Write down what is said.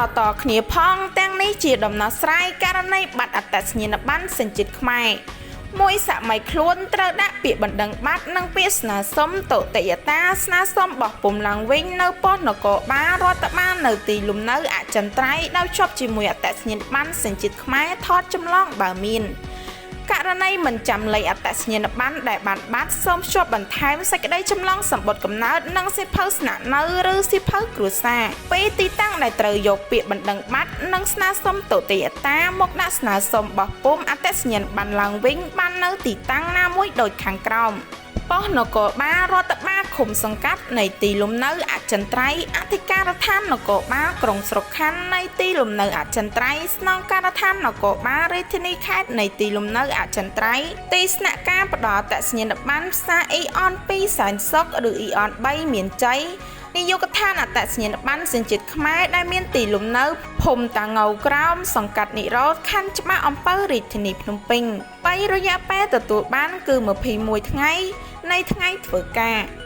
តៗគ្នាផងទាំងនេះជាដំណោះស្រាយករណីបាត់អត្តសញ្ញាណប័ណ្ណសញ្ជាតិខ្មែរមួយសម័យខ្លួនត្រូវដាក់ពាក្យបណ្ដឹងបាត់និងពាក្យស្នើសុំតុតិយតាស្នើសុំបោះពុម្ពឡើងវិញនៅប៉ុស្តិ៍នគរបាលរដ្ឋបាលនៅទីលំនៅអចិន្ត្រៃយ៍ដោយជាប់ជាមួយអត្តសញ្ញាណប័ណ្ណសញ្ជាតិខ្មែរថតចម្លងបើមានករណីមិនចាំលេខអត្តសញ្ញាណប័ណ្ណដែលបានបាត់សូមភ្ជាប់បន្ថែមសេចក្តីចម្លងសម្បត្តិកំណើតនិងសៀវភៅស្នាក់នៅឬសៀវភៅគ្រួសារពេលទីតាំងដែលត្រូវយកពាក្យបណ្ដឹងបាត់និងស្នើសុំតុតិយតាមកដាក់ស្នើសុំបោះពុម្ពអត្តសញ្ញាណប័ណ្ណឡើងវិញបាននៅទីតាំងណាមួយដូចខាងក្រោមប៉ុស្តិ៍នគរបាលរដ្ឋបាលឃុំសង្កាត់នៃទីលំនៅអចិន្ត្រៃយ៍អធិការដ្ឋាននគរបាលក្រុងស្រុកខណ្ឌនៃទីលំនៅអចិន្ត្រៃយ៍ស្នងការដ្ឋាននគរបាលរាជធានីខេត្តនៃទីលំនៅអចិន្ត្រៃយ៍ទីស្នាក់ការផ្ដល់អត្តសញ្ញាណប័ណ្ណផ្សារអ៊ីអន2សែនសុខឬអ៊ីអន3មានជ័យនាយកដ្ឋានអត្តសញ្ញាណប័ណ្ណសញ្ជាតិខ្មែរដែលមានទីលំនៅភូមិតាង៉ូវក្រោមសង្កាត់និរោធខណ្ឌច្បារអំពៅរាជធានីភ្នំពេញ3រយៈពេលទទួលបានគឺ21ថ្ងៃនៃថ្ងៃធ្វើការ។